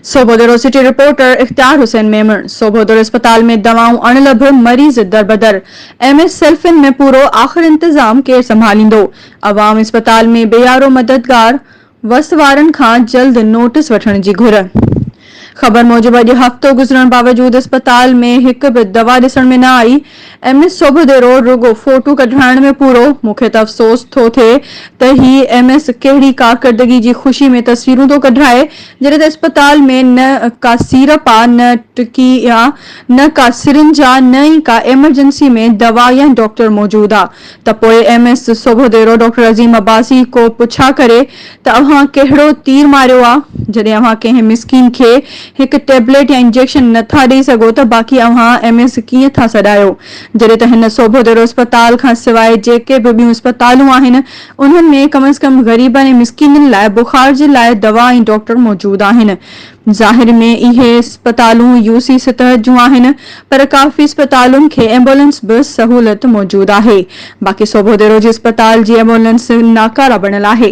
Sobhodero city reporter اختيار حسين ميمڻ، سوڀوديرو اسپتال ۾ دوائون اڻلڀ، مريض دربدر، ايم ايس سيلفين ۾ پورو، آخر انتظام ڪير سنڀاليندو؟ عوام اسپتال ۾ بي يارو مددگار، وس وارن کان جلد نوٽس وٺڻ جي گهر. خبر موجب اڄ هفتو گذرڻ باوجود اسپتال ۾ هڪ به دوا ڏسڻ ۾ نه آئي، ايم ايس سوڀوديرو رڳو فوٽو ڪڍرائڻ ۾ پورو، مون کي ته افسوس ٿو ٿئي ته هي ايم ايس ڪهڙي ڪارڪردگي جي خوشي ۾ تصويرون ٿو ڪڍرائي، جڏهن ته اسپتال ۾ نه ڪا سيرپ آ نه ٽڪي آ نه ڪا سرنج آ نه ئي ڪا ايمرجنسي ۾ دوا يا ڊاڪٽر موجود آ ته پوء M S Sobhodero doctor Azeem Abbasi ڪو پڇا ڪري ته اوهان ڪهڙو تير ماريو آ؟ جڏهن اوهان ڪنهن مسڪين کي هڪ ٽيبليٽ يا انجيڪشن نه ٿا ڏئي سگهو ته باقي اوهان ايم ايس ڪيئن ٿا سڏايو؟ جڏهن ته هن سوڀوديرو اسپتال کان سواء جيڪي به ٻيون اسپتالون آهن انهن ۾ ڪم از ڪم غريبن ۽ مسڪينن لاء بخار جي لاء دوا ۽ ڊاڪٽر موجود آهن. ظاهر ۾ اهي اسپتالون يو سي سطح جون آهن پر ڪافي اسپتالن کي ايمبولينس به سهولت موجود آهي باقي سوڀوديرو جي اسپتال جي ايمبولينس ناڪاره بڻيل آهي.